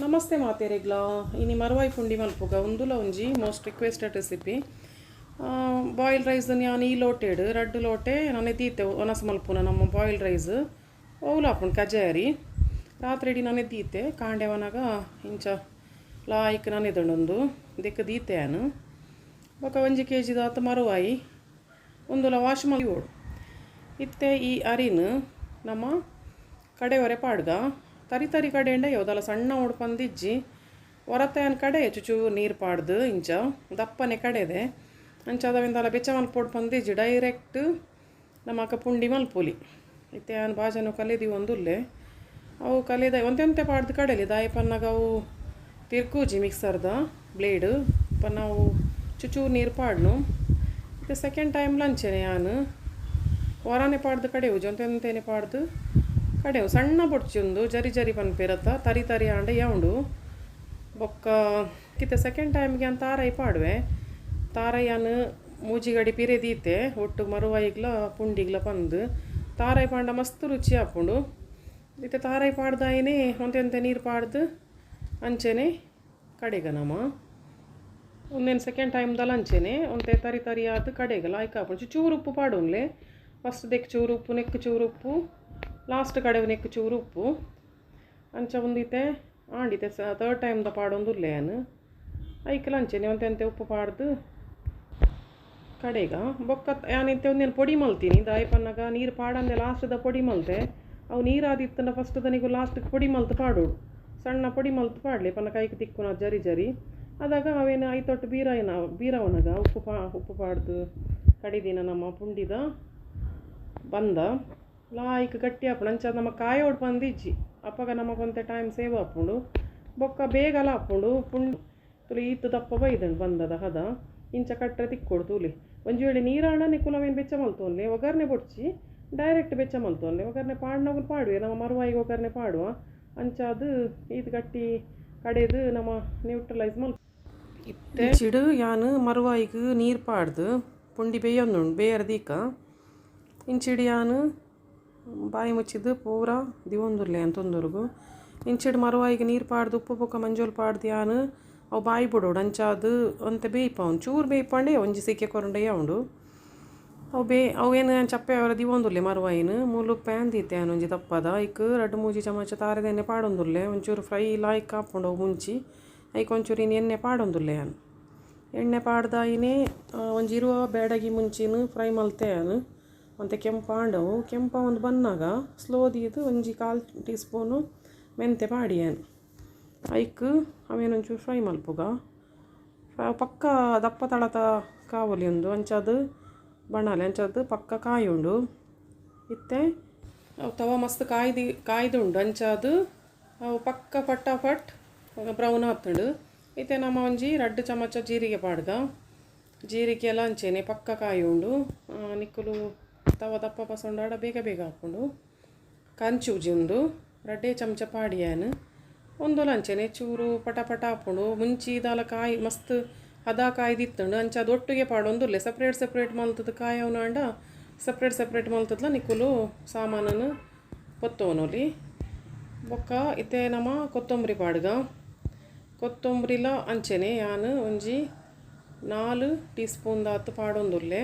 ನಮಸ್ತೆ ಮಾತೇರೆಗ್ಲ ಇನಿ ಮರುವಾಯಿ ಪುಂಡಿ ಮಲ್ಪುಗ ಉಂದುಲ ಒಂಜಿ most requested recipe. Boil rice ಯಾನ್ ಈ ಲೋಟೆಡ್ ರಡ್ಡ್ ಲೋಟೆ ನನೆ ದೀತೆ ಒನಸ್ ಮಲ್ಪುನ ನಮ್ಮ ಬಾಯ್ಲ್ ರೈಸ್ ಓಲ ಆಪುಂಡು ಕಜಾರಿ ರಾತ್ರಿ ಇಡೀ ನನೆ ದೀತೆ ಕಾಂಡೆವನಾಗ ಇಂಚ ಲಾಯ್ಕ್ ನನೆದುಂಡು ದೆಕ್ ದೀತೆ ಯಾನು ಬೊಕ ಒಂಜಿ ಕೆ ಜಿದಾತ್ ಮರುವಾಯಿ ಉಂದುಲ ವಾಶ್ ಮಲ್ತಿ ಓಡು ಇತ್ತೆ ಈ ಅರಿನ್ ನಮ್ಮ ಕಡೆವರೆ ಪಾಡ್ಗ ತರಿ ತರಿ ಕಡೆಂಡ ಯೋದಲ ಸಣ್ಣ ಓಡ್ ಪಂದಿಜ್ಜಿ ಹೊರತೆಯನ್ ಕಡೆ ಚುಚು ನೀರು ಪಾಡ್ದು ಇಂಚ ದಪ್ಪನೆ ಕಡೆದೆ ಅಂಚ ಅದವಿಂದಲ ಬೆಚ್ಚ ಮಲ್ಪೋಡು ಪಂದಿಜ್ಜಿ ಡೈರೆಕ್ಟ್ ನಮ್ಮಕ್ಕ ಪುಂಡಿ ಮಲ್ಪುಲಿ ಇತ್ತೆ ಯಾನ್ ಬಾಜನು ಕಲಿದಿ ಒಂದುಲ್ಲೆ ಅವು ಕಲಿದ ಒಂತೆ ಪಾಡ್ದು ಕಡೆಲಿ ದಾಯಿ ಪನ್ನಾಗ ಅವು ತಿರ್ಕೂಜಿ ಮಿಕ್ಸರ್ದ ಬ್ಲೇಡ್ ಪನ್ನ ಅವು ಚುಚೂರು ನೀರು ಪಾಡ್ನು. ಇತ್ತೆ ಸೆಕೆಂಡ್ ಟೈಮ್ ಲಂಚನೆ ಯಾನ್ ಹೊರನೆ ಪಾಡ್ದು ಕಡೆವು ಒಂತೆನೆ ಪಾಡ್ದು ಕಡೆವು ಸಣ್ಣ ಬೊಡ್ಚಿ ಉಂದು ಜರಿ ಜರಿ ಪನ್ಪೇರತ್ತ ತರಿ ತರಿ ಆಂಡ ಯಾವುಂಡು ಬೊಕ್ಕ ಕಿತ್ತೆ ಸೆಕೆಂಡ್ ಟೈಮ್ಗೆ ಅಂತ ತಾರೈ ಪಾಡುವೆ ತಾರಯ್ಯನ ಮೂಜಿಗಡಿ ಪಿರೆ ದೀತೆ ಒಟ್ಟು ಮರುವಾಯಿಗ್ಲ ಪುಂಡಿಗ್ಲ ಪಂದು ತಾರೈ ಪಾಂಡ ಮಸ್ತ್ ರುಚಿ ಆಪುಂಡು. ಇತ್ತೆ ತಾರೈ ಪಾಡ್ದಾಯಿನೇ ಒಂತೆ ನೀರು ಪಾಡ್ದು ಅಂಚೆನೆ ಕಡೆಗ ನಮ್ಮ ಒಂದೇನು ಸೆಕೆಂಡ್ ಟೈಮ್ದಲ್ಲ ಅಂಚೆನೆ ಒಂತೆ ತರಿ ತರಿ ಆದ ಕಡೆಗ ಲಾಯ್ಕ್ ಆಪುಂಡು. ಚೂರು ಉಪ್ಪು ಪಾಡುನ್ಲೆ ಫಸ್ಟ್ ದೆಕ್ ಚೂರು ಉಪ್ಪು ನೆಕ್ಕು ಚೂರು ಉಪ್ಪು ಲಾಸ್ಟ್ ಕಡೆ ನೆಕ್ಕು ಚೂರು ಉಪ್ಪು ಅಂಚ ಒಂದಿತ್ತೆ ಆಂಡಿತೆ ಥರ್ಡ್ ಟೈಮ್ದ ಪಾಡೊಂದುಲ್ಲೆ ಯಾನು ಐಕ್ಲ ಅಂಚೆನೆ ಒಂತೆ ಉಪ್ಪು ಪಾಡ್ದು ಕಡೆಗ ಬೊಕ್ಕ ಯಾನಿತ್ತೆ ಒಂದೇನು ಪೊಡಿ ಮಲ್ತೀನಿ ದಾಯಿ ಪನ್ನಾಗ ನೀರು ಪಾಡಂದೆ ಲಾಸ್ಟ್ದ ಪೊಡಿ ಮಲ್ತೆ ಅವು ನೀರಾದಿತ್ತಂಡ ಫಸ್ಟ್ ದನಿಗೂ ಲಾಸ್ಟ್ಗೆ ಪೊಡಿ ಮಲ್ತು ಪಾಡೋಡು ಸಣ್ಣ ಪೊಡಿ ಮಲ್ತು ಪಾಡಲಿ ಪನ್ನ ಕೈಗೆ ತಿಕ್ಕುನ ಜರಿ ಜರಿ ಅದಾಗ ಅವೇನು ಐತೊಟ್ಟು ಬೀರಾಯನ ಬೀರವನಗ ಉಪ್ಪು ಉಪ್ಪು ಪಾಡ್ದು ಕಡಿದಿನ ನಮ್ಮ ಪುಂಡಿದ ಬಂದ ಲಾಯ್ಕ್ ಗಟ್ಟಿ ಆಪುಂಡು. ಅಂಚ ನಮ್ಮ ಕಾಯೋಡು ಬಂದಿಜ್ಜಿ ಅಪ್ಪಗ ನಮಗೊಂತೆ ಟೈಮ್ ಸೇವ್ ಆಪುಂಡು ಬೊಕ್ಕ ಬೇಗಲ ಆಪುಂಡು. ಪುಂಡಿ ತುಲಿ ಈತು ದಪ್ಪ ಬೈದಂಡು ಬಂದದ ಹದ ಇಂಚ ಕಟ್ಟರೆ ತಿಕ್ಕೊಡು ತೂಲಿ ಒಂಜಿ ವೇಳೆ ನೀರಾಣ ನಿಕುಲವೇನು ಬೆಚ್ಚ ಮಲ್ತೊನ್ಲೆ ಒಗ್ಗರಣೆ ಬೊಡ್ಚಿ ಡೈರೆಕ್ಟ್ ಬೆಚ್ಚ ಮಲ್ತೊನ್ಲೆ ಒಗ್ಗರಣೆ ಪಾಡ್ನಗುಲು ಪಾಡುವೆ ನಮ್ಮ ಮರುವಾಯಿಗೆ ಒಗ್ಗರಣೆ ಪಾಡುವ ಅಂಚಾದು ಈತು ಗಟ್ಟಿ ಕಡೆದು ನಮ್ಮ ನ್ಯೂಟ್ರಲೈಸ್ ಮಲ್ಪ. ಇತ್ತೆ ಚಿಡು ಯಾನು ಮರುವಾಯಿಗೆ ನೀರು ಪಾಡ್ದು ಪುಂಡಿ ಬೇಯೊಂದುಂಡು ಬೇಯರ್ ದೀಕ ಇಂಚಿಡು ಯಾನು ಬಾಯಿ ಮುಚ್ಚಿದ್ದು ಪೂರ ದಿವೊಂದುಲ್ಲೆ ಅಂತೊಂದೊರ್ಗು ಇಂಚಿಡು ಮರುವಾಯಿಗೆ ನೀರು ಪಾಡ್ದು ಉಪ್ಪು ಬೊಕ್ಕ ಮಂಜೋಲು ಪಾಡ್ದು ಯಾನು ಅವು ಬಾಯಿ ಬಿಡೋಡು ಅಂಚಾದು ಒಂತೆ ಬೇಯ್ಪ ಒಂಚೂರು ಬೇಯ್ಪಂಡೆ ಒಂಜಿ ಸಿಕ್ಕೆ ಕೊರಂಡೆ ಉಂಡು ಅವು ಅವು ಏನು ಚಪ್ಪೆ ಅವರ ದಿವೊಂದುಲ್ಲೆ ಮರುವಾಯಿನ ಮೂಲು ಪ್ಯಾನ್ ದೀತೆ ಯಾನು ಒಂಜಿ ದಪ್ಪದ ಐಕ್ ರಡ್ಡು ಮೂಜಿ ಚಮಚ ತಾರೆದ ಎಣ್ಣೆ ಪಾಡೊಂದುಲ್ಲೆ ಒಂಚೂರು ಫ್ರೈ ಲಾಯ್ಕ್ ಆಪುಂಡು ಅವು ಮುಂಚಿ ಐಕ್ ಒಂಚೂರು ಇನ್ನು ಎಣ್ಣೆ ಪಾಡೊಂದುಲ್ಲೆ ಯಾನು ಎಣ್ಣೆ ಪಾಡ್ದಾಯಿನೇ ಒಂಜಿ ಇರುವ ಬೇಡಗಿ ಮುಂಚಿನ ಫ್ರೈ ಮಲ್ತೆ ಯಾನು ಒಂತೆ ಕೆಂಪಾಂಡವು ಕೆಂಪ ಒಂದು ಬನ್ನಾಗ ಸ್ಲೋ ದೀದು ಒಂಜಿ ಕಾಲು ಟೀ ಸ್ಪೂನು ಮೆಂತೆ ಪಾಡಿಯಾನು ಐಕ್ ಅವೇನೊಂಚೂರು ಫ್ರೈ ಮಲ್ಪುಗ ಪಕ್ಕ ದಪ್ಪ ತಳತ ಕಾವಲಿ ಉಂದು ಅಂಚಾದು ಬಣ್ಣಾಲೆ ಅಂಚಾದು ಪಕ್ಕ ಕಾಯಿ ಉಂಡು. ಇತ್ತೆ ಅವು ತವ ಮಸ್ತ್ ಕಾಯ್ದುಂಡು ಅಂಚಾದು ಅವು ಪಕ್ಕ ಫಟಾಫಟ್ ಬ್ರೌನ್ ಆತುಂಡು. ಇತ್ತೆ ನಮ್ಮ ಒಂಜಿ ರಡ್ಡು ಚಮಚ ಜೀರಿಗೆ ಪಾಡ್ಗ ಜೀರಿಗೆ ಎಲ್ಲ ಅಂಚೆನೆ ಪಕ್ಕ ಕಾಯಿ ಉಂಡು ನಿಕ್ಕುಲು ತವ ದಪ್ಪ ಪಸೊಂಡಾಡ ಬೇಗ ಬೇಗ ಹಾಕೊಂಡು ಕಂಚೂಜಿ ಉಂದು ರಡ್ಡೇ ಚಮಚ ಪಾಡಿಯಾನು ಒಂದೊಲ ಅಂಚೆನೆ ಚೂರು ಪಟ ಪಟ ಹಾಕೊಂಡು ಮುಂಚಿ ದಾಲ ಕಾಯಿ ಮಸ್ತ್ ಹದ ಕಾಯ್ದಿತ್ತಂಡು ಅಂಚ ಅದು ಒಟ್ಟಿಗೆ ಪಾಡೊಂದುಲ್ಲೆ ಸಪ್ರೇಟ್ ಸಪ್ರೇಟ್ ಮಲ್ತದ ಕಾಯವನಾಂಡ ಸಪ್ರೇಟ್ ಸಪ್ರೇಟ್ ಮಲ್ತದ್ಲ ನಿಕ್ಕುಲು ಸಾಮಾನನ್ನು ಪೊತ್ತೋನೊಲಿ. ಬೊಕ್ಕ ಇತ್ತೆ ನಮ್ಮ ಕೊತ್ತಂಬರಿ ಪಾಡ್ಗ ಕೊತ್ತಂಬರಿಲ ಅಂಚೆನೆ ಯಾನು ಒಂಜಿ 4 ಟೀ ಸ್ಪೂನ್ ದಾತು ಪಾಡೊಂದುಲ್ಲೆ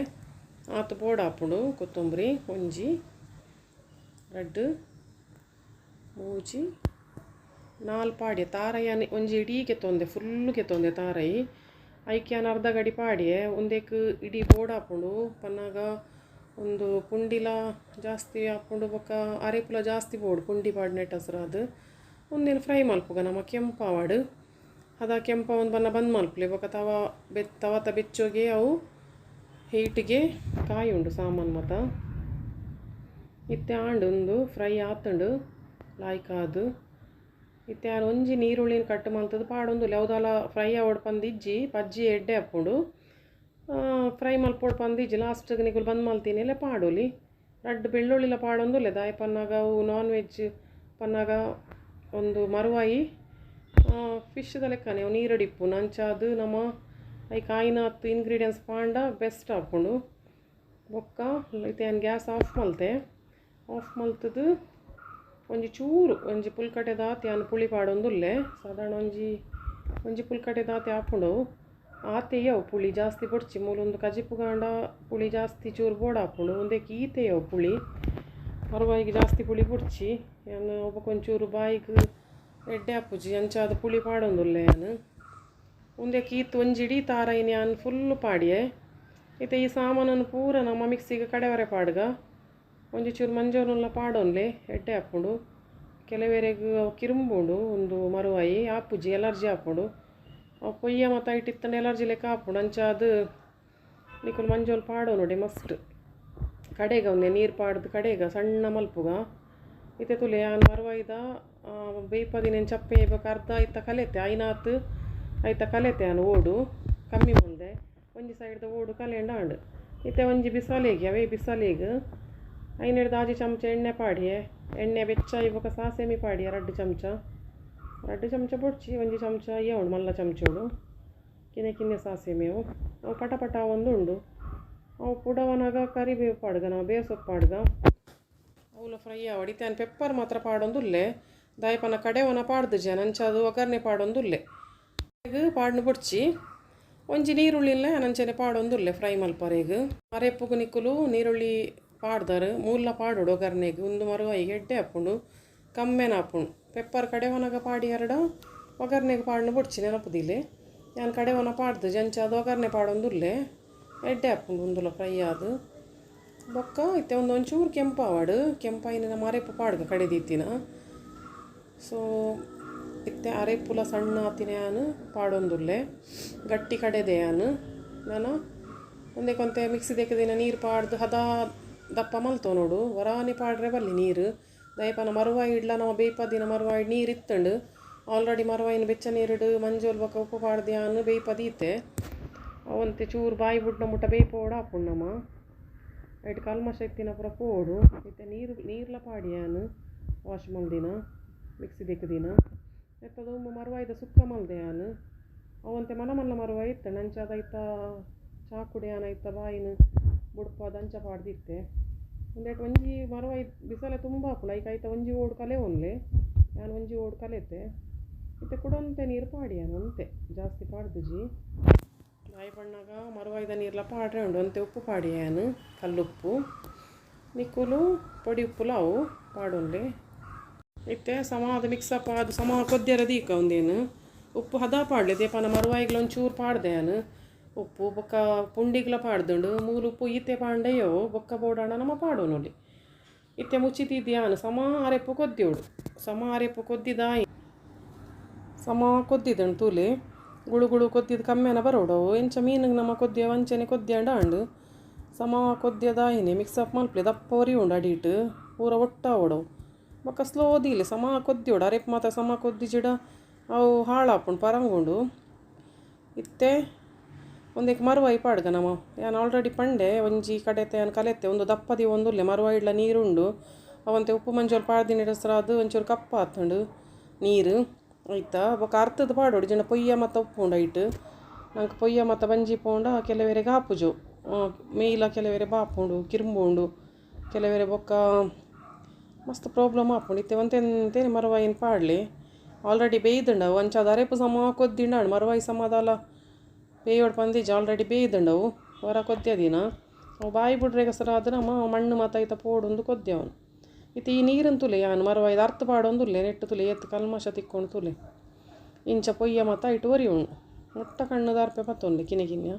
ಆತು ಬೋಡಾಪುಂಡು ಕೊತ್ತಂಬರಿ ಒಂಜಿ ರಡ್ಡು ಮೂಜಿ 4 ಪಾಡ್ಯ ತಾರಯ್ಯನ ಒಂಜಿ ಇಡೀ ಕೆತ್ತೊಂದೆ ಫುಲ್ಲು ಕೆತ್ತೊಂದೆ ತಾರೈ ಐಕ್ ಯಾನ್ ಅರ್ಧ ಗಡಿ ಪಾಡ್ಯೆ ಒಂದೇಕ್ ಇಡೀ ಬೋಡಾಪುಂಡು ಪನ್ನಾಗ ಒಂದು ಪುಂಡಿಲ ಜಾಸ್ತಿ ಆಪುಂಡು ಬೊಕ್ಕ ಅರೆಪುಲ ಜಾಸ್ತಿ ಬೋಡು ಪುಂಡಿ ಪಾಡ್ನೆಟ್ ಹಸ್ರಾದು ಒಂದೇನು ಫ್ರೈ ಮಲ್ಪುಗ ನಮ್ಮ ಕೆಂಪಾವಡು ಅದ ಕೆಂಪ ಒಂದು ಬಣ್ಣ ಬಂದ್ ಮಲ್ಪುಲೆ ಬೊಕ್ಕ ತವ ತವತ ಬೆಚ್ಚೋಗೆ ಅವು ಹೀಟಿಗೆ ಕಾಯಿ ಉಂಡು ಸಾಮಾನು ಮತ. ಇತ್ತೆ ಆಂಡು ಒಂದು ಫ್ರೈ ಆತುಂಡು ಲಾಯ್ಕಾದು ಇತ್ತೆ ಆನ್ ಒಂಜಿ ನೀರುಳ್ಳಿನ ಕಟ್ ಮಲ್ತದು ಪಾಡೊಂದುಲ್ಲೆ ಅವುದಾಲ ಫ್ರೈ ಆವಡ್ ಪಂದಿಜ್ಜಿ ಪಜ್ಜಿ ಎಡ್ಡೆ ಆಪುಂಡು ಫ್ರೈ ಮಲ್ಪೊಡು ಪಂದಿಜ್ಜಿ ಲಾಸ್ಟ್ಗೆ ನಿಕುಲು ಬಂದ್ ಮಲ್ತೀನಿ ಎಲ್ಲ ಪಾಡೊಲಿ ರಡ್ಡು ಬೆಳ್ಳುಳ್ಳಿಲ ಪಾಡೊಂದುಲ್ಲೆ ದಾಯ ಪನ್ನಾಗ ಅವು ನಾನ್ ವೆಜ್ ಪನ್ನಾಗ ಒಂದು ಮರುವಾಯಿ ಫಿಶ್ದ ಲೆಕ್ಕನೆ ಅವು ನೀರಡಿಪ್ಪುನು ಅಂಚಾದು ನಮ್ಮ I ಕಾಯಿನ ಹತ್ತು ಇಂಗ್ರೀಡಿಯೆಂಟ್ಸ್ ಪಾಂಡ ಬೆಸ್ಟ್ ಆಪುಂಡು. ಬೊಕ್ಕ ಇತ್ತೆ ಯಾನ್ ಗ್ಯಾಸ್ ಆಫ್ ಮಲ್ತೆ ಆಫ್ ಮಲ್ತದು ಒಂಜಿ ಚೂರು ಒಂಜಿ ಪುಲ್ಕಟೆ ದಾತಿ ಯಾನ್ ಪುಳಿ ಪಾಡೊಂದುಲ್ಲೆ ಸಾಧಾರಣ ಒಂಜಿ ಒಂಜಿ ಪುಲ್ಕಟೆ ದಾತಿ ಆಪುಂಡು ಆತೆಯವು ಪುಳಿ ಜಾಸ್ತಿ ಬೊಡ್ಚಿ ಮೂಲೊಂದು ಕಜಿಪುಗಾಂಡ ಪುಳಿ ಜಾಸ್ತಿ ಚೂರು ಬೋಡಾಪುಂಡು ಉಂದೆಕ್ ಈತೆಯವು ಪುಳಿ ಮರುವಾಯಿಗ್ ಜಾಸ್ತಿ ಪುಳಿ ಬೊಡ್ಚಿ ಯಾನ್ ಒಬ್ಬಕೊಂಚೂರು ಬಾಯಿಗ್ ಎಡ್ಡೆ ಆಪುಜಿ ಅಂಚಾದ್ ಪುಳಿ ಪಾಡೊಂದುಲ್ಲೆ ಯಾನ್ ಉಂದೆಕ್ ಈತ್ ಒಂಜಿ ಇಡೀ ತಾರಾಯಿನ್ ಯಾನ್ ಫುಲ್ ಪಾಡಿಯೆ ಇತ್ತೆ ಈ ಸಾಮಾನನ್ನು ಪೂರ ನಮ್ಮ ಮಿಕ್ಸಿಗೆ ಕಡೆವರೆ ಪಾಡ್ಗ ಒಂಜಿ ಚೂರು ಮಂಜೊಲುಲ ಪಾಡೊನ್ಲೆ ಎಡ್ಡೆ ಆಪುಂಡು ಕೆಲವೆರೆಗ್ ಅವು ಕಿರುಂಬುಂಡು ಉಂದು ಮರುವಾಯಿ ಆಪುಜಿ ಎಲರ್ಜಿ ಆಪುಂಡು ಅವು ಪೊಯ್ಯ ಮಾತ ಐಟ್ ಇತ್ತಂಡ ಎಲರ್ಜಿ ಲೆಕ್ಕ ಆಪುಂಡು ಅಂಚಾದ್ ನಿಕುಲು ಮಂಜೊಲು ಪಾಡೊನೊಡೆ ಮಸ್ತ್ ಕಡೆಗ ಒಂದೆ ನೀರು ಪಾಡ್ದು ಕಡೆಗ ಸಣ್ಣ ಮಲ್ಪುಗ ಇತ್ತೆ ತೂಲೆ ಯಾನ್ ಮರುವಾಯಿದ ಬೇಯ್ಪದಿನ ಚಪ್ಪೆ ಬೊಕ ಅರ್ಧ ಐತ ಕಲೆತೆ ಐನಾತ್ ಐತ ಕಲೆತೆ ಯಾನ್ ಓಡು ಕಮ್ಮಿ ಮಲ್ದೆ ಒಂಜಿ ಸೈಡ್ದ ಓಡು ಕಲೆಂಡ ಆಂಡ್ ಇತ್ತೆ ಒಂಜಿ ಬಿಸಾಲೆಗ್ ಅವೇ ಬಿಸಾಲೆಗ್ ಐನೆಡ್ದ್ ಆಜಿ ಚಮಚ ಎಣ್ಣೆ ಪಾಡಿಯೆ ಎಣ್ಣೆ ಬೆಚ್ಚ ಬೊಕ ಸಾಸೆಮಿ ಪಾಡಿಯೆ ರಡ್ಡ್ ಚಮಚ ರಡ್ಡ್ ಚಮಚ ಬೊಡ್ಚಿ ಒಂಜಿ ಚಮಚ ಉಂಡು ಮಲ್ಲ ಚಮಚೋಡು ಕಿನ್ಯ ಕಿನ್ಯ ಸಾಸೆಮಿ ಅವು ಅವು ಪಟ ಪಟ ಉಂಡು ಅವು ಪುಡವನಾಗ ಕರಿಬೇವು ಪಾಡ್ಗ ನಾವು ಬೇಸೊಪ್ಪು ಪಾಡ್ಗ ಅವುಲ ಫ್ರೈ ಆವಡ್ ಇತ್ತೆ ಯಾನ್ ಪೆಪ್ಪರ್ ಮಾತ್ರ ಪಾಡೊಂದುಲ್ಲೆ ದಾಯಪನ ಕಡೆವನ ಪಾಡ್ದುಜೆ ಅಂಚಾದ್ ಒಗ್ಗರಣೆ ಪಾಡೊಂದುಲ್ಲೆ ಪಾಡ್ನು ಬೊಡ್ಚಿ ಒಂಜಿ ನೀರುಳ್ಳಿಲ್ಲ ಅಂಚನೆ ಪಾಡೊಂದುಲ್ಲೆ ಫ್ರೈ ಮಲ್ಪರೆಗ್ ಅರೆಪ್ಪುಗು ನಿಕುಲು ನೀರುಳ್ಳಿ ಪಾಡ್ದಾರ್ ಮೂಲ ಪಾಡೊಡು ಒಗ್ಗರಣೆಗ್ ಉಂದು ಮರುವಾಯಿಗ್ ಎಡ್ಡೆ ಆಪುಂಡು ಕಮ್ಮೆನ ಆಪುಂಡು ಪೆಪ್ಪರ್ ಕಡೆವನಗ ಪಾಡಿಯರ್ಡ ಒಗ್ಗರಣೆಗ್ ಪಾಡ್ನು ಬೊಡ್ಚಿ ನೆನಪುದಿಲೆ ಯಾನ್ ಕಡೆವನ ಪಾಡ್ದುಜೆ ಅಂಚಾದ್ ಒಗ್ಗರಣೆ ಪಾಡೊಂದುಲ್ಲೆ ಎಡ್ಡೆ ಆಪುಂಡು ಉಂದುಲ ಫ್ರೈ ಆದ್ ಬೊಕ್ಕ ಇತ್ತೆ ಒಂದು ಒಂಚೂರು ಕೆಂಪಾವಡ್ ಕೆಂಪಾಯಿನ ನಮ್ಮ ಅರೆಪ್ಪು ಪಾಡ್ಗ ಕಡೆದಿತ್ತಿನ ಸೊ ಇತ್ತೆ ಅರೆಪ್ಪುಲ ಸಣ್ಣ ಆತಿನ ಯಾನ್ ಪಾಡೊಂದುಲ್ಲೆ ಗಟ್ಟಿ ಕಡೆದೆ ಯಾನ್ ನಾನು ಒಂದೆಕೊಂತೆ ಮಿಕ್ಸಿ ದೆಕ್ಕದಿನ ನೀರು ಪಾಡ್ದು ಹದ ದಪ್ಪ ಮಲ್ತೊನೊಡು ವರಾನೆ ಪಾಡ್ರೆ ಬಲ್ಲಿ ನೀರು ದಯಪನ ಮರುವಾಯಿ ಇಡ್ಲ ನಮ್ಮ ಬೇಯ್ಪದಿನ ಮರುವಾಯಿ ನೀರು ಇತ್ತಂಡು ಆಲ್ರೆಡಿ ಮರುವಾಯಿನ ಬೆಚ್ಚ ನೀರುಡು ಮಂಜೊಲು ಬೊಕ ಉಪ್ಪು ಪಾಡ್ದು ಯಾನ್ ಬೇಯ್ಪದೀತೆ ಅವಂತೆ ಚೂರು ಬಾಯಿ ಬುಡ್ನ ಮುಟ್ಟ ಬೇಯ್ಪೋಡು ಆಪುಂಡು ನಮ ಐಟ್ ಕಲ್ಮಶ ಇತ್ತಿನ ಪೂರ ಪೋಡು ಇತ್ತೆ ನೀರು ನೀರ್ಲ ಪಾಡಿ ಯಾನ್ ವಾಶ್ ಮಲ್ದಿನ ಮಿಕ್ಸಿ ದೆಕ್ಕದಿನ ನೆತ್ತದ ಒಂಬ ಮರುವಾಯಿದ ಸುಕ್ಕ ಮಲ್ದೆ ಯಾನ್ ಅವಂತೆ ಮಲ್ಲ ಮಲ್ಲ ಮರುವಾಯಿ ಇತ್ತಂಡು ಅಂಚಾದ ಐತ ಚಾಕುಡು ಯಾನ್ ಐತ ಬಾಯಿನ್ ಬುಡ್ಪಾದ್ ಅಂಚ ಪಾಡ್ದಿತ್ತೆ ಉಂದೆಟ್ ಒಂಜಿ ಮರುವಾಯಿ ಬಿಸಲೆ ತುಂಬ ಆಪುಂಡು ಐಕ್ ಐತ ಒಂಜಿ ಓಡು ಕಲೆ ಒನ್ಲೆ ಯಾನ್ ಒಂಜಿ ಓಡು ಕಲೆತೆ ಇತ್ತೆ ಕುಡೊಂತೆ ನೀರು ಪಾಡಿ ಯಾನ್ ಒಂತೆ ಜಾಸ್ತಿ ಪಾಡ್ದುಜಿ ದಾಯಿ ಪಣ್ಣಾಗ ಮರುವಾಯಿದ ನೀರ್ಲ ಪಾಡ್ರೆ ಉಂಡು ಒಂತೆ ಉಪ್ಪು ಪಾಡಿ ಯಾನ್ ಕಲ್ಲುಪ್ಪು ನಿಕುಲು ಪೊಡಿ ಉಪ್ಪುಲ ಅವು ಪಾಡೊನ್ಲೆ ಇತ್ತೆ ಸಮಾದ ಮಿಕ್ಸಪ್ ಆದ್ ಸಮ ಕೊದ್ಯರ ದೀಕ ಒಂದೇನು ಉಪ್ಪು ಹದ ಪಾಡ್ಲೆ ದೇಪನ ಮರುವಾಯಿಗ್ಲ ಒಂಚೂರು ಪಾಡ್ದೆ ಯಾನ್ ಉಪ್ಪು ಬೊಕ್ಕ ಪುಂಡಿಗ್ಲ ಪಾಡ್ದುಂಡು ಮೂಲು ಉಪ್ಪು ಈತೆ ಪಾಂಡೆಯೋ ಬೊಕ್ಕ ಬೋಡಾಂಡ ನಮ ಪಾಡೊನೊಲಿ ಇತ್ತೆ ಮುಚ್ಚಿತಿದ್ದೆ ಯಾನ್ ಸಮ ಅರೆಪ್ಪು ಕೊದ್ಯೋಡು ಸಮ ಅರೆಪ್ಪು ಕೊದ್ದಿದಾಯಿ ಸಮ ಕೊದ್ದಿದಂಡು ತೂಲೆ ಗುಳು ಗುಳು ಕೊದ್ದಿದ್ದು ಕಮ್ಮೆನ ಬರೋಡು ಅವು ಎಂಚ ಮೀನಿಗೆ ನಮ ಕೊದ್ಯ ಅಂಚನೆ ಕೊದ್ಯಾಂಡ ಆಂಡ್ ಸಮ ಕೊದ್ಯದಾಯಿನಿ ಮಿಕ್ಸಪ್ ಮಲ್ಪಲೆ ದಪ್ಪ ಒರಿ ಉಂಡು ಅಡಿಟ್ ಪೂರ ಒಟ್ಟಾವೊಡು ಬೊಕ್ಕ ಸ್ಲೋ ದೀಲೆ ಸಮ ಕೊದ್ಯೋಡು ಅರೆಪ್ಪು ಮಾತ್ರ ಸಮ ಕೊದ್ದಿಜಿಡ ಅವು ಹಾಳಾಪುಂಡು ಪರಂಗುಂಡು ಇತ್ತೆ ಒಂದೆಕ್ ಮರುವಾಯಿ ಪಾಡ್ಗ ನಮ ಯಾನ್ ಆಲ್ರೆಡಿ ಪಂಡೆ ಒಂಜಿ ಕಡೆತೆ ಯಾನ್ ಕಲೆತೆ ಒಂದು ದಪ್ಪದಿ ಒಂದುಲ್ಲೆ ಮರುವಾಯಿಡ್ಲ ನೀರುಂಡು ಅವಂತೆ ಉಪ್ಪು ಮಂಜೊಲು ಪಾಡ್ದಿನ ಅದು ಒಂಚೂರು ಕಪ್ಪಾತುಂಡು ನೀರು ಐತ ಬೊಕ್ಕ ಅರ್ತದ ಪಾಡೊಡು ಇಜ್ಜಿಂಡ ಪೊಯ್ಯ ಮತ್ತ ಉಪ್ಪುಂಡು ಐಟ್ ನಂಕ್ ಪೊಯ್ಯ ಮತ್ತ ಬಂಜಿ ಪೋಂಡ ಕೆಲವೆರೆಗ್ ಆಪುಜು ಮೇಯ್ಲ ಕೆಲವೆರೆ ಬಾಪುಂಡು ಕಿರುಂಬುಂಡು ಕೆಲವೆರೆ ಬೊಕ್ಕ ಮಸ್ತ್ ಪ್ರಾಬ್ಲಮ್ ಆಪುಂಡು ಇತ್ತೆ ಒಂತೆಂತೇನೆ ಮರುವಾಯಿನ್ ಪಾಡ್ಲೆ ಆಲ್ರೆಡಿ ಬೇಯ್ದುಂಡು ಅವು ಅಂಚಾದ್ ಅರೆಪು ಸಮ ಕೊದ್ದಿಂಡ ಮರುವಾಯಿ ಸಮಾದಾಲ ಬೇಯೋಡು ಪಂದಿಜಿ ಆಲ್ರೆಡಿ ಬೇಯ್ದುಂಡು ಅವು ಹೊರ ಕೊದ್ಯದಿನ ಅವು ಬಾಯಿ ಬುಡ್ರೆ ಸರ ಅದು ನಮ್ಮ ಮಣ್ಣು ಮಾತ ಐತ ಪೋಡುಂದು ಕೊದ್ಯವನು ಇತ್ತೆ ಈ ನೀರನ್ನು ತುಲೆ ಯಾನ್ ಮರುವಾಯಿದ ಅರ್ಥ ಪಾಡೊಂದುಲ್ಲೆ ನೆಟ್ಟು ತುಲೆ ಏತ್ ಕಲ್ಮಶ ತಿಕ್ಕೊಂಡು ತುಲೆ ಇಂಚ ಪೊಯ್ಯ ಮಾತ ಐಟ್ ಒರಿ ಉಂಡು ಮುಟ್ಟ ಕಣ್ಣು ದಾರ್ಪೆ ಪತ್ತೊಂಡು ಕಿನ್ಯ ಕಿನ್ಯ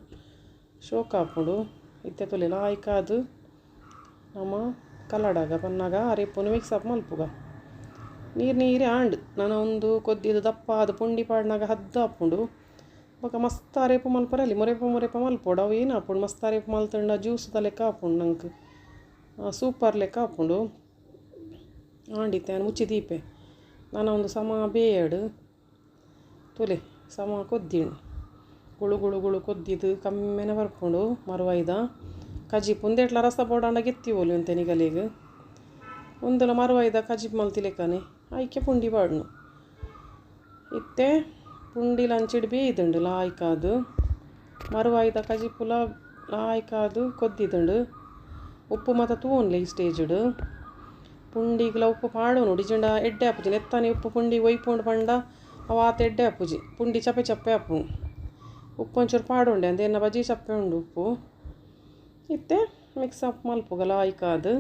ಶೋಕ ಆಪುಂಡು ಇತ್ತೆ ತುಲೆ ಲಾಯ್ಕಾದ್ ನಮ ಕಲ್ಲಡಾಗ ಪನ್ನಾಗ ಅರೆಪ್ಪುನು ಮಿಕ್ಸ್ ಅಪ್ ಮಲ್ಪುಗ ನೀರು ನೀರೇ ಆಂಡ್ ನನ ಒಂದು ಕೊದ್ದಿದ್ದು ದಪ್ಪ ಆದ್ ಪುಂಡಿ ಪಾಡ್ನಾಗ ಹದ್ದ ಆಪುಂಡು ಬೊಕ ಮಸ್ತ್ ಅರೆಪು ಮಲ್ಪರಲ್ಲಿ ಮೊರೆಪ ಮೊರೆಪ ಮಲ್ಪೊಡು ಅವು ಏನು ಆಪುಂಡು ಮಸ್ತ್ ಅರೆಪು ಮಲ್ತಂಡ ಜ್ಯೂಸ್ದ ಲೆಕ್ಕ ಆಪುಂಡು ನಂಕ್ ಸೂಪರ್ ಲೆಕ್ಕ ಆಪುಂಡು ಆಂಡಿತ್ತೆ ಯಾನ್ ಮುಚ್ಚಿ ದೀಪೆ ನನ ಒಂದು ಸಮ ಬೇಯಡ್ ತೂಲೆ ಸಮ ಕೊದ್ದಿಂಡು ಗುಳು ಗುಳು ಗುಳು ಕೊದ್ದಿದ್ದು ಕಮ್ಮೆನ ಬರ್ಪುಂಡು ಮರುವಾಯಿದ ಕಜಿಪು ಉಂದೆಟ್ಲ ರಸ ಬೋಡಾಂಡ ಗೆತ್ತಿ ಓಲಿ ಒಂತೆ ನಿಗಲಿಗ್ ಉಂದುಲ ಮರುವಾಯಿದ ಕಜಿಪು ಮಲ್ತಿ ಲೆಕ್ಕನೆ ಐಕೆ ಪುಂಡಿ ಪಾಡ್ನು ಇತ್ತೆ ಪುಂಡಿಲ ಅಂಚಿಡ್ ಬೇಯ್ದುಂಡು ಲಾಯ್ಕಾದ್ ಮರುವಾಯಿದ ಕಜಿಪುಲ ಲಾಯ್ಕಾದ್ ಕೊದ್ದಿದುಂಡು ಉಪ್ಪು ಮಾತ ತೂವೊನ್ಲೆ ಈ ಸ್ಟೇಜ್ಡ್. ಪುಂಡಿಗ್ಲ ಉಪ್ಪು ಪಾಡೋನು ಡಿಜಿಂಡ ಎಡ್ಡೆ ಆಪುಜಿ ನೆತ್ತಾನೆ ಉಪ್ಪು ಪುಂಡಿ ಒಯ್ಪುಂಡು ಪಂಡ ಅವು ಆತ ಎಡ್ಡೆ ಆಪುಜಿ ಪುಂಡಿ ಚಪ್ಪೆ ಚಪ್ಪೆ ಆಪುಂಡು ಉಪ್ಪು ಒಂಚೂರು ಪಾಡೋಂಡೆ ಅಂದ್ ಎನ್ನ ಬಜಿ ಚಪ್ಪೆ ಉಂಡು ಉಪ್ಪು ಇತ್ತೆ ಮಿಕ್ಸ್ ಅಪ್ ಮಲ್ಪುಗ ಲಾಯ್ಕಾದ್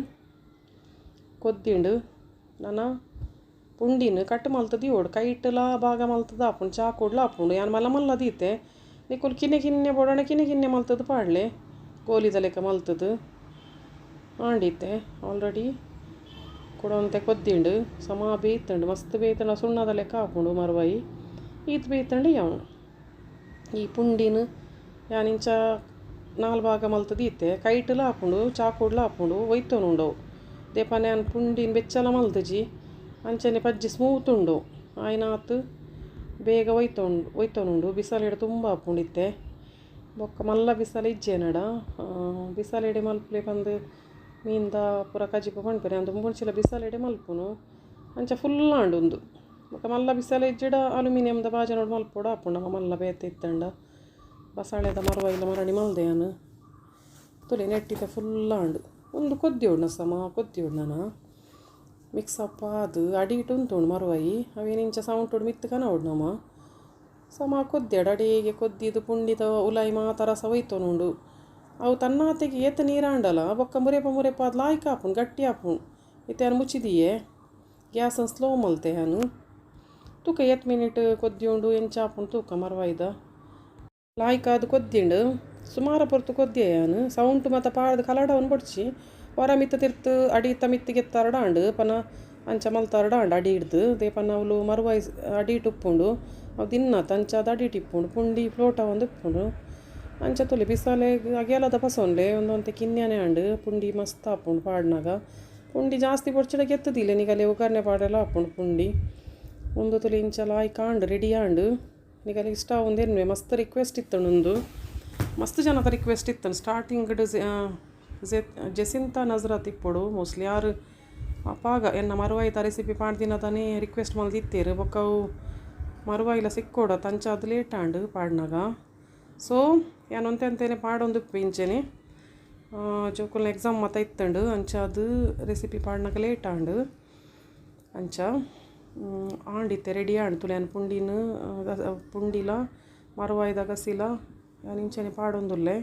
ಕೊದ್ದಿಂಡು ನನ ಪುಂಡಿನ ಕಟ್ ಮಲ್ತ್ ದೀವೊಡು ಕೈಟ್ಲ ಭಾಗ ಮಲ್ತದ ಆಪುಂಡು ಚಾಕುಡ್ಲ ಆಪುಂಡು ಯಾನ್ ಮಲ್ಲ ಮಲ್ಲ ದೀತೆ ನಿಕುಲು ಕಿನ್ನೆ ಕಿನ್ನೆ ಬೋಡಾಂಡ ಕಿನ್ನೆ ಕಿನ್ನೆ ಮಲ್ತದ ಪಾಡ್ಲೆ ಗೋಲಿದ ಲೆಕ್ಕ ಮಲ್ತದ ಆಂಡಿತ್ತೆ ಆಲ್ರೆಡಿ ಕುಡೊಂತೆ ಕೊದ್ದಿಂಡು ಸಮ ಬೇಯ್ತುಂಡು ಮಸ್ತ್ ಬೇಯ್ತುಂಡ ಸುಣ್ಣದ ಲೆಕ್ಕ ಆಪುಂಡು ಮರ್ವಾಯಿ ಈತ್ ಬೇಯ್ತುಂಡು ಯಾವು ಈ ಪುಂಡಿನ ಯಾನ್ ಇಂಚ ನಾಲ್ ಭಾಗ ಮಲ್ತ್ ದೀತೆ ಕೈಟ್ಲ ಆಪುಂಡು ಚಾಕುಡ್ಲ ಆಪುಂಡು ಒಯ್ತೊನುಂಡವು ದೇಪನೆ ಯಾನ್ ಪುಂಡಿನ ಬೆಚ್ಚಲ ಮಲ್ತುಜಿ ಅಂಚನೆ ಪಜ್ಜಿ ಸ್ಮೂತ್ ಉಂಡು ಆಯ್ನಾತ್ ಬೇಗ ಒಯ್ತೊನುಂಡು ಬಿಸಲೆಡ್ ತುಂಬ ಆಪುಂಡು ಇತ್ತೆ ಬೊಕ್ಕ ಮಲ್ಲ ಬಿಸಲೆ ಇಜ್ಜೆನಡ ಬಿಸಲೆಡೆ ಮಲ್ಪುಲೆ ಪಂದ್ ಮೀನ್ದ ಪೂರ ಕಜಿಪು ಪನ್ಪೆರ್ ಯಾನ್ ದುಂಬುಂಚಿಲ ಬಿಸಲೆಡೆ ಮಲ್ಪುನು ಅಂಚ ಫುಲ್ ಆಂಡ್ ಉಂದು ಬೊಕ್ಕ ಮಲ್ಲ ಬಿಸಲೆ ಇಜ್ಜಿಡ ಅಲ್ಯೂಮಿನಿಯಂದ ಬಾಜನೊಡು ಮಲ್ಪೊಡು ಆಪುಂಡು ನಮ ಮಲ್ಲ ಬೇತೆ ಇತ್ತಂಡ ಬಸಳೆದ ಮರ್ವಾಯಿಲ ಮರಣಿ ಮಲ್ದೆ ಯಾನ್ ತೂಲೆ ನೆಟ್ಟಿತ ಫುಲ್ ಆಂಡ್ ಉಂದು ಕೊದ್ದಿಯೋಡು ಸಮ ಕೊದ್ದಿಯೋಡು ನನ ಮಿಕ್ಸ್ ಅಪ್ ಆದ್ ಅಡಿಟ್ ಉಂತುಂಡು ಮರ್ವಾಯಿ ಅವೇನು ಇಂಚ ಸೌಂಟುಡು ಮಿತ್ತ್ ಕನವೊಡು ನಮ ಸಮ ಕೊದ್ದಿಯಡ್ ಅಡಿಗೆ ಕೊದ್ದಿದು ಪುಂಡಿದ ಉಲಾಯಿ ಮಾತ ರಸ ಒಯ್ತೊನುಂಡು ಅವು ತನ್ನಾತೆಗೆ ಏತ್ ನೀರಾಂಡಲ ಬೊಕ್ಕ ಮುರೆಪ ಮುರೆಪ ಅದು ಲಾಯ್ಕ್ ಆಪುಂಡು ಗಟ್ಟಿ ಆಪುಂಡು ಇತ್ತೆ ಯಾನ್ ಮುಚ್ಚಿದಿಯೆ ಗ್ಯಾಸ್ ಸ್ಲೋ ಮಲ್ತೆ ಯಾನ್ ತೂಕ ಏತ್ ಮಿನಿಟ್ ಕೊದ್ದಿಯುಂಡು ಎಂಚ ಆಪುಂಡು ತೂಕ ಮರ್ವಾಯಿದ ಲಾಯ್ಕ್ ಆದ್ ಕೊದ್ದಿಂಡು ಸುಮಾರ ಪೊರ್ತು ಕೊದ್ದಿಯೆ ಯಾನ್ ಸೌಂಟು ಮಾತ ಪಾಡ್ದ್ ಕಲಡವನ್ ಬೊಡ್ಚಿ ಒರ ಮಿತ್ತ ತಿರ್ತ್ ಅಡಿತ ಮಿತ್ತಿಗೆ ಆಂಡ್ ಪನ ಅಂಚ ಮಲ್ತರಡ ಆಂಡ್ ಅಡಿ ಹಿಡ್ದು ದೇಪನ ಅವ್ಲು ಮರ್ವಾಯಿ ಅಡಿಟ್ ಉಪ್ಪುಂಡು ಅವು ದಿನ್ನತ್ ಅಂಚಾದ್ ಅಡಿಟ್ ಇಪ್ಪುಂಡು ಪುಂಡಿ ಫ್ಲೋಟ ಒಂದು ಉಪ್ಪುಂಡು ಅಂಚ ತೂಲೆ ಬಿಸಲೆ ಅಗೆಲದ ಪಸೊನ್ಲೆ ಒಂದೊಂತೆ ಕಿನ್ಯನೆ ಆಂಡ್ ಪುಂಡಿ ಮಸ್ತ್ ಆಪುಂಡು ಪಾಡ್ನಗ ಪುಂಡಿ ಜಾಸ್ತಿ ಬೊಡ್ಚಿಡ ಗೆತ್ತುದಿಲ್ಲ ನಿಗಲೆ ಒಗ್ಗರಣೆ ಪಾಡೆಲ ಆಪುಂಡು ಪುಂಡಿ ಉಂದು ತೂಲೆ ಇಂಚ ಲಾಯ್ಕ್ ಆಂಡ್ ರೆಡಿ ಆಂಡ್ ನಿಗಲೆ ಇಷ್ಟ ಆವೊಂದು ಮಸ್ತ್ ರಿಕ್ವೆಸ್ಟ್ ಇತ್ತುಂಡು ಉಂದು ಮಸ್ತ್ ಜನತ ರಿಕ್ವೆಸ್ಟ್ ಇತ್ತುಂಡು ಸ್ಟಾರ್ಟಿಂಗ್ ಜೆಸಿಂತಾ ನಜರತ್ ಇಪ್ಪೊಡು ಮೋಸ್ಟ್ಲಿ ಯಾರು ಅಪಾಗ ಎನ್ನ ಮರುವಾಯಿತ ರೆಸಿಪಿ ಪಾಡ್ದಿನ ತಾನೇ ರಿಕ್ವೆಸ್ಟ್ ಮಲ್ದಿತ್ತೇರು ಬೊಕ್ಕ ಅವು ಮರುವಾಯಿಲ ಸಿಕ್ಕೋಡ ಅಂಚಾದ್ ಲೇಟ್ ಆಂಡ್ ಪಾಡ್ನಗ ಸೊ ಯಾನ್ ಒಂತೆ ಅಂತೆನೆ ಪಾಡೊಂದು ಇಂಚೆನೆ ಜೋಕುಲ್ನ ಎಕ್ಸಾಮ್ ಮಾತ ಇತ್ತುಂಡು ಅಂಚಾದ್ ರೆಸಿಪಿ ಪಾಡ್ನಗ ಲೇಟ್ ಆಂಡ್ ಅಂಚ ಆಂಡ್ ಇತ್ತೆ ರೆಡಿ ಆಂಡ್ ತೂಲೆ ಯಾನ್ ಪುಂಡಿನ ಪುಂಡಿಲ ಮರುವಾಯಿದ ಗಸಿಲ ಯಾನ್ ಇಂಚೆನೆ ಪಾಡೊಂದುಲ್ಲೆ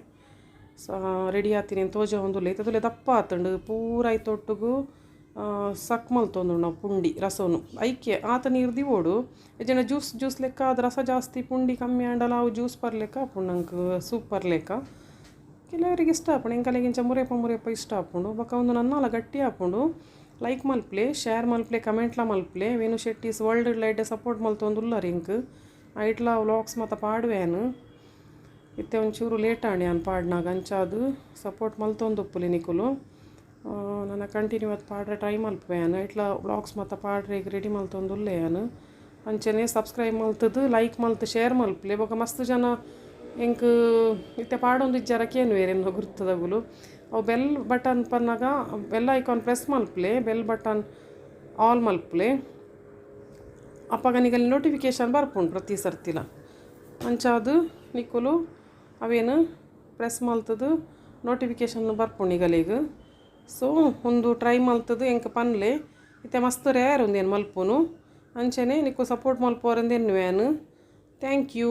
ರೆಡಿ ಆತಿನಿ ತೋಜವೊಂದುಲ್ಲೆ ಇತ್ತೆ ತೂಲೆ ದಪ್ಪ ಆತುಂಡು ಪೂರ ಐತೊಟ್ಟುಗು ಸಕ್ ಮಲ್ತೊಂದುಂಡು ನಾವು ಪುಂಡಿ ರಸೊನು ಐಕೆ ಆತ ನೀರು ದಿವೊಡು ಇಜ್ಜಿಂಡ ಜ್ಯೂಸ್ ಜ್ಯೂಸ್ ಲೆಕ್ಕ ಅದು ರಸ ಜಾಸ್ತಿ ಪುಂಡಿ ಕಮ್ಮಿ ಆಂಡಲ ಅವು ಜ್ಯೂಸ್ ಪರ್ಲೆಕ್ಕ ಆಪುಂಡು ನಂಕ್ ಸೂಪ್ ಪರ್ಲೆಕ್ಕ ಕೆಲವರಿಗೆ ಇಷ್ಟ ಆಪುಂಡು ಎಂಕಲೆಗ್ ಇಂಚ ಮುರೆಪ ಮುರೆಪ ಇಷ್ಟ ಆಪುಂಡು ಬೊಕ್ಕ ಉಂದು ನನ್ನಾಲ ಗಟ್ಟಿ ಆಪುಂಡು ಲೈಕ್ ಮಲ್ಪುಲೆ ಶೇರ್ ಮಲ್ಪುಲೆ ಕಮೆಂಟ್ಲ ಮಲ್ಪುಲೆ Venu Shetty's world light support ಮಲ್ತೊಂದುಲ್ಲರ್ ಎಂಕ್ ಐಟ್ಲ ವ್ಲಾಗ್ಸ್ ಮಾತ ಪಾಡುವೆ ಯಾನ್ ಇತ್ತೆ ಒಂಚೂರು ಲೇಟ್ ಆಂಡ್ ಯಾನ್ ಪಾಡ್ನಾಗ ಅಂಚಾದ್ ಸಪೋರ್ಟ್ ಮಲ್ತೊಂದುಪ್ಪುಲೆ ನಿಕುಲು ನನ ಕಂಟಿನ್ಯೂ ಆದ್ ಪಾಡ್ರೆ ಟ್ರೈ ಮಲ್ಪುವೆ ಯಾನ್ ಐಟ್ಲ ವ್ಲಾಗ್ಸ್ ಮಾತ ಪಾಡ್ರೆ ಈಗ ರೆಡಿ ಮಲ್ತೊಂದುಲ್ಲೆ ಯಾನ್ ಅಂಚನೆ ಸಬ್ಸ್ಕ್ರೈಬ್ ಮಲ್ತುದು ಲೈಕ್ ಮಲ್ತ್ ಶೇರ್ ಮಲ್ಪುಲೆ ಬೊಕ ಮಸ್ತ್ ಜನ ಎಂಕ್ ಇತ್ತೆ ಪಾಡೊಂದು ಇಜ್ಜಾರ ಕೇನುವೆರ್ ಎನ್ನ ಗುರ್ತದಗುಲು ಅವು ಬೆಲ್ ಬಟನ್ ಪನ್ನಗ bell icon press ಮಲ್ಪುಲೆ bell button all ಮಲ್ಪುಲೆ ಅಪಗ ನಿಗಲ್ ನೋಟಿಫಿಕೇಶನ್ ಬರ್ಪುಂಡು ಪ್ರತಿ ಸರ್ತಿಲ ಅಂಚಾದ್ ನಿಕುಲು ಅವೇನು ಪ್ರೆಸ್ ಮಲ್ತುದು ನೋಟಿಫಿಕೇಶನ್ ಬರ್ಪುಂಡು ನಿಗಲೆಗ್ ಸೊ ಉಂದು ಟ್ರೈ ಮಲ್ತುದು ಎಂಕ್ ಪನ್ಲೆ ಇತ್ತೆ ಮಸ್ತ್ ರೇರ್ ಉಂದೆನ್ ಮಲ್ಪುನು ಅಂಚನೆ ನಿಕ್ಕು ಸಪೋರ್ಟ್ ಮಲ್ಪುವರೆಂದು ಎನ್ನುವೆ ಯಾನ್ thank you.